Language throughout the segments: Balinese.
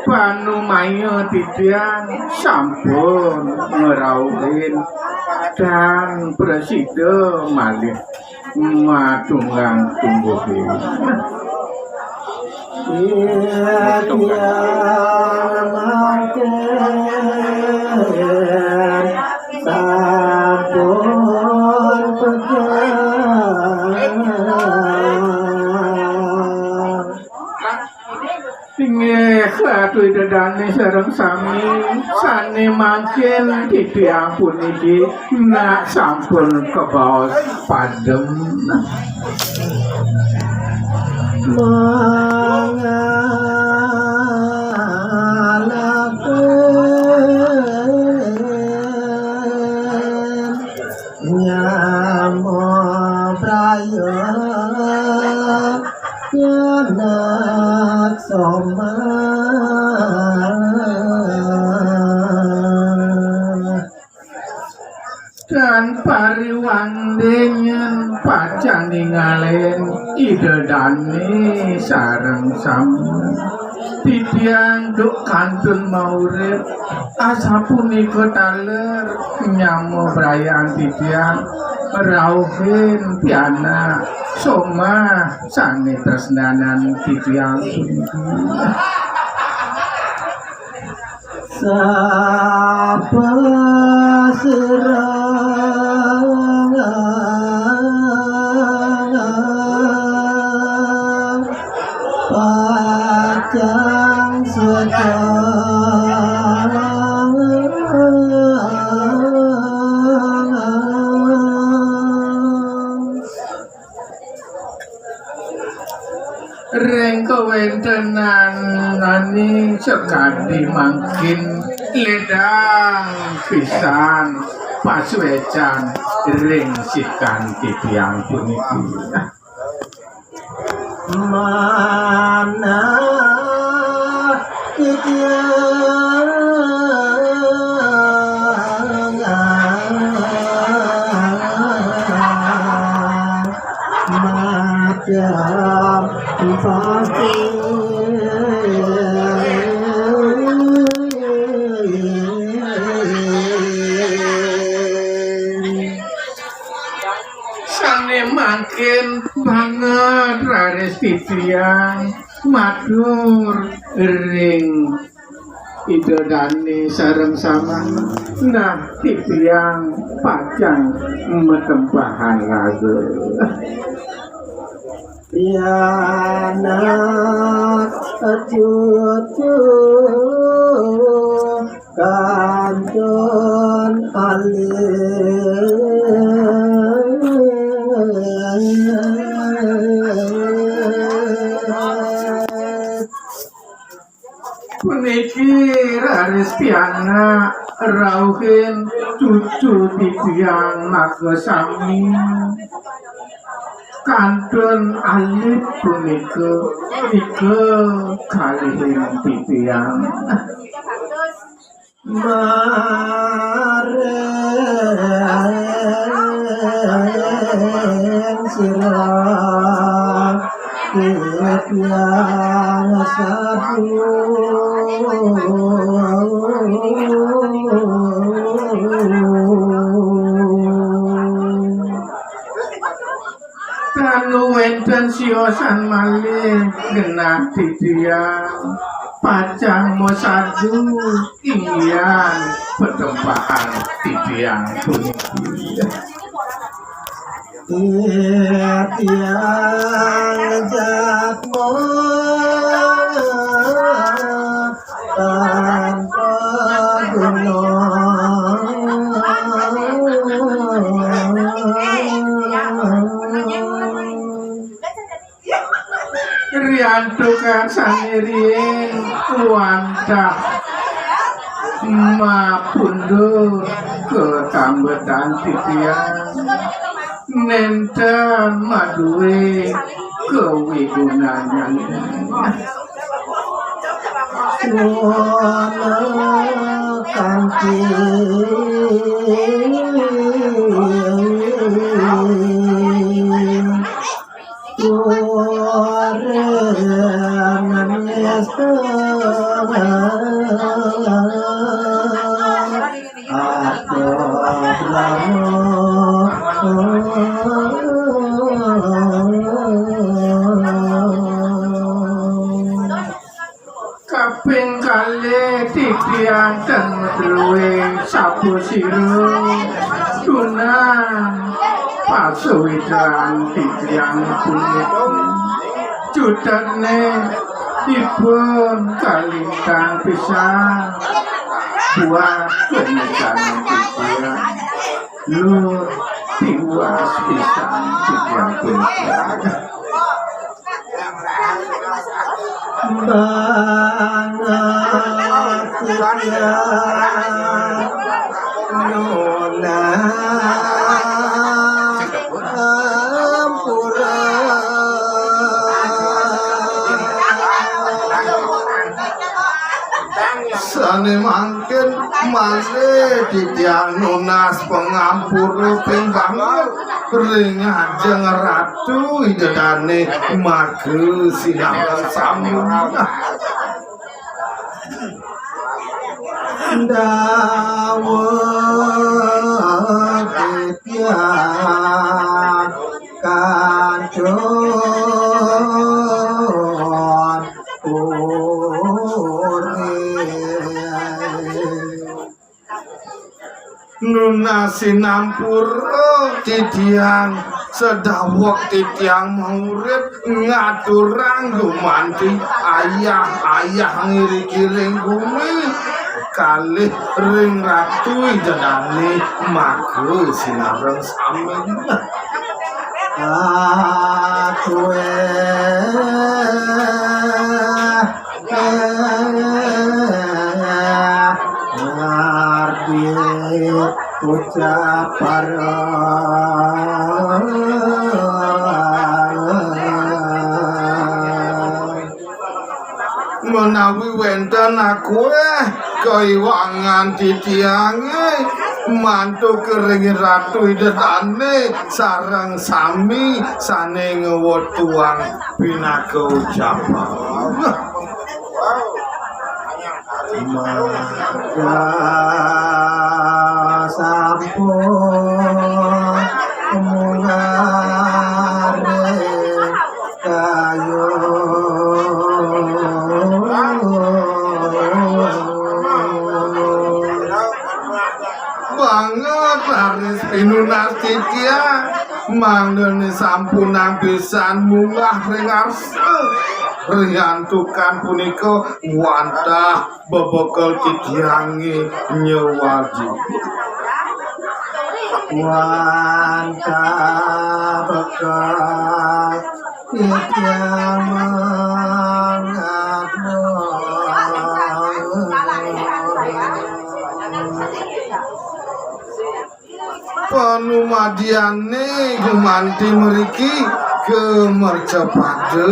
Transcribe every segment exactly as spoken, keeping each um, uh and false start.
Panumaya titiang sampun ngrauhin dan prasida malih matunggang tungguhing. Titiang mangkin sampun pejah. Inggih, Ratu Ida Dane sareng sami, sane mangkin titiang puniki nak sampun kabaos padem. Mangalaken nyama braya pianak somah. Dan pariwandingan pacang ningalen Ida Dane sareng sami. Titiang duk kantun maurip asapunika taler nyama brayan titiang rauhin pianak somah sane tresnanan titiang puniki. Sapa sira pacang sedeng. Ring kawentenan nani sakadi mangkin ledang pisan pasuecan ring sikan titiang puniki. Manah titiang madam pati. Sane mangkin banget raris titiang matur ring Ida Dane sareng samana. Nah, titiang pacang matempahan raga. Pianak cucu kantun alit. Puniki raris pianak rauhin cucu titiang makasami. Kantun alit punika tiga kalihing titiang. Maring sira titiang sadhu. Tan wenten siosan malih genah titiang pacang masadu inggihan patempahan titiang puniki. Titiang jatma tanpa guna. Riantukan sane riin wantah mapundhut katambetan titiang nenten maduwe kawigunan. Nuwun kanti. Nuwun. Kaping kalih titiang ten druwing sapu sira tunang pasuwidan titiang punika. Cutetne dipun kalintang pisan buat kenikan titiang. Lu tiwas pisan titiang punika. Banget ya nona ampura. Sane mangkin malih titiang nunas pangampura ping banget ring ajeng Ratu Ida Dane maga sinareng sami. Dawuh titiang kantun urip. Nunas sinampura titiang sedawek titiang maurip ngaturang gumanti ayah-ayah ngiriki ring gumi kalih ring Ratu Ida Dane maga sinareng sami. Aku ngardi ucap para. Menawi wenten aku kaiwangan titiange mantuk ring Ratu Ida Dane sareng sami sane ngewetuang pinaka ucapan. Maka sampun mungare kayu. Banget laris pinunas titiang, mangdene sampunang pisan munggah ring arsa. Riantukan punika wantah bebekel titiange nyewadi. Wantah bekel titiang mangapno. Panumadiane gumanti mriki kamercapada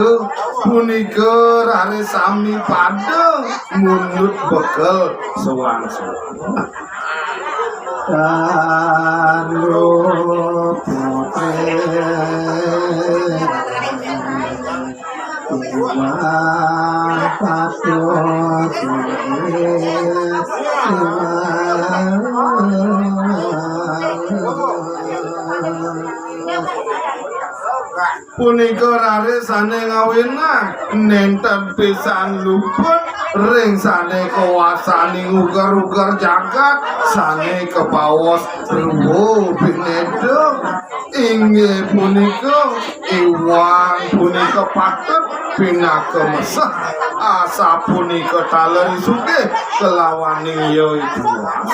punika raris sami pada mundut bekel sowan-sowan. Tandu putri Iwang patut punika raris sane ngawinang nenten pisan luput ring sane kawasaning uger-uger jagat sane kabaos ruwa bineda. Inggih punika, iwang punika patut pinaka meseh, asapunika taler sugih kelawaning ya iduas.